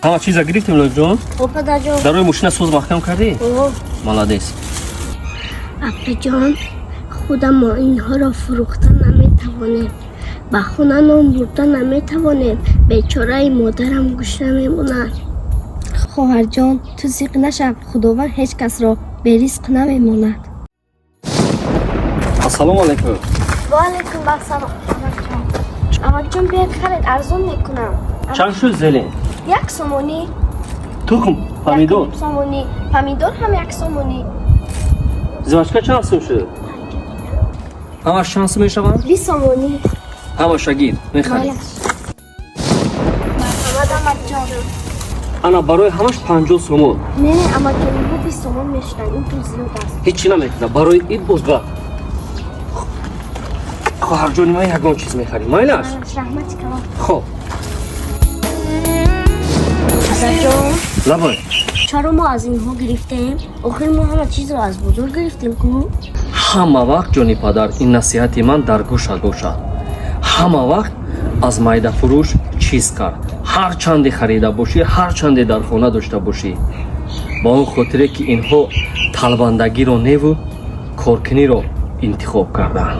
Ҳама чиза гирифтем, Лоиқҷон? О, падарҷон. Дарои мошина соз маҳкам кардӣ? О. Молодец. Апаҷон, худамо инҳоро фурӯхта наметавонем, ба хона нон бурда наметавонем. Бечораи модарам гушна мемонад. Хоҳарҷон, ту зиқ нашав, Худованд ҳеҷ касро беризқ намемонад. Ассалому алайкум. Ваалайкум ассалом, амакҷон. Амакҷон, биёед, харед, арзон мекунам. Чанд шуд зелень? 1 сомонӣ. Тухм, помидор? 1.5 сомонӣ. Помидор ҳам 1 сомонӣ. Жвачка чанд сум шуд? Ҳамаш чанд сум мешаванд? 20 сомонӣ. Ҳамаша гир, мехарем. Марҳамат, амакҷон. Ана, барои ҳамаш 50 сомон. Не, амакҷон, инҳо 20 сомон мешуданд, ин пул зиёд аст. Ҳечи намекунад, барои ид боз ба хоҳарҷони ман ягон чиз мехарем, майлаш? Раҳмати калон. Хоб. Падарҷон. Лабай. Чаро мо аз инҳо гирифтем? Охир мо ҳама чизро аз бозор гирифтем ку. Ҳама вақт, ҷони падар, ин насиҳати ман дар гӯшат бошад: ҳама вақт аз майдафурӯш чиз кард, ҳар чанде харида бошӣ, ҳар чанде дар хона дошта бошӣ, ба он хотире ки инҳо талбандагиро неву коркуниро интихоб карданд.